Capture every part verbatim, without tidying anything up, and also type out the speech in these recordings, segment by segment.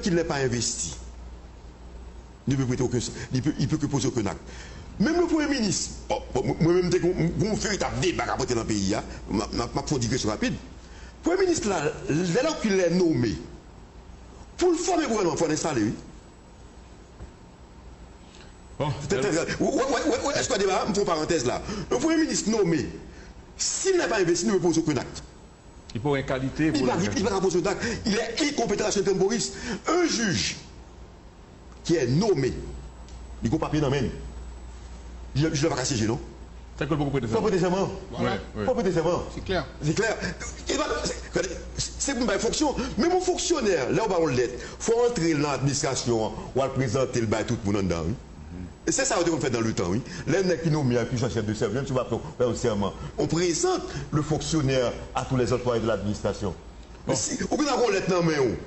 Ki lè pa envesti, ne peut prêter aucun, il peut, il peut que poser aucun acte. Menm le premye minis, bon, bon, mwen menm te gon, gon veritab deba k ap rete nan peyi a, m ap, m ap, m ap fè yon digresyon rapid. Premye minis la, lè l ap ki lè nome, pou l fòme gouvènman, fò l enstale, wi. Bon, wè, wè, wè, wè, èske deba, m fè yon parantèz la. Le premye minis nome, si l n'a pas investi, ne peut poser aucun acte. Li pa gen kalite pou li pa, li pa ka poze yon dak. Il est incompétent à la temporis. Un juge qui est nommé, li gon papye nan men l. Li, li pa ka syeje, non. Tankou l poko prete sèman. Fò prete sèman. Voilà. Fò prete sèman. C'est clair. C'est clair. E pa, se, gade, se pou m bay fonksyon. Men yon fonksyonè, lè w ba yon lèt, fò w antre l nan administrasyon an, w al prezante l bay tout moun anndan, wi. E se sa yo te konn fè dans le temps, wi. Lè nèg ki nome a, ki chèf de sèvis, menm si w pa fè yon sèman, on présente le fonctionnaire à tous les employés de l'administration. Bon. Men si ou gentan gon lèt nan men w,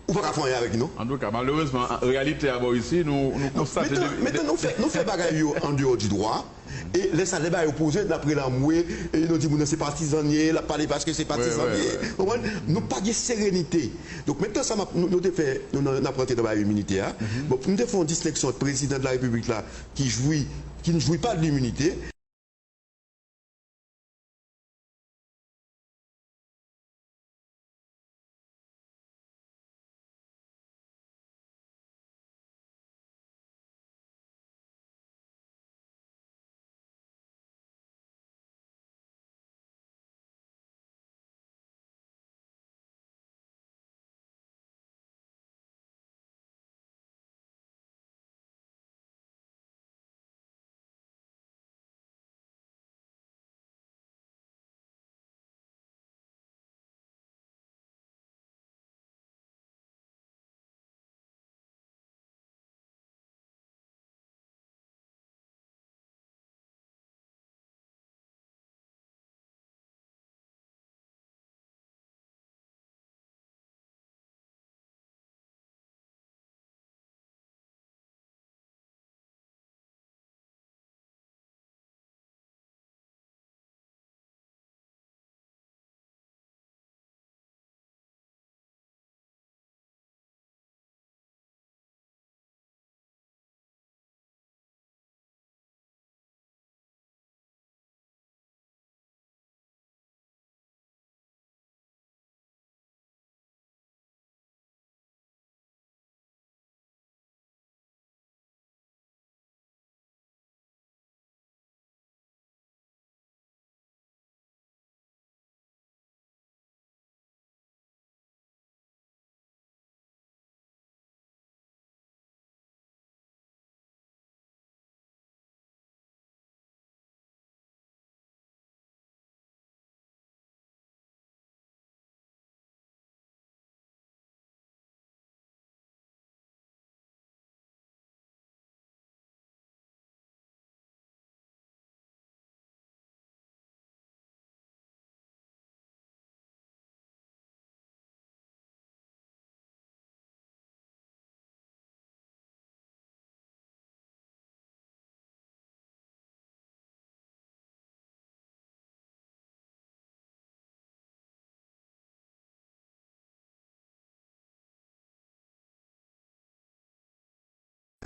ou pa ka fè anyen avèk li, non. Antouka, malerezman, reyalite a bò isi, nou, nou konstate... Mentnan, mentnan, nou fè, nou fè bagay yo an deyò di dwa. E lè sa, lè bagay yo poze, n ap rele anmwe, e nou di moun nan se patizan l ye, l ap pale paske se patizan l ye. Konprann? Nou pa gen serenite. Donk, mentnan sa m ap, nou, nou te fè, nou, n ap rantre nan bagay iminite a. Bon, m te fè yon distenksyon ant prezidan de la repiblik la, ki jwi, qui ne jouit pas de l'immunité.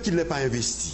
Ki lè pa envesti,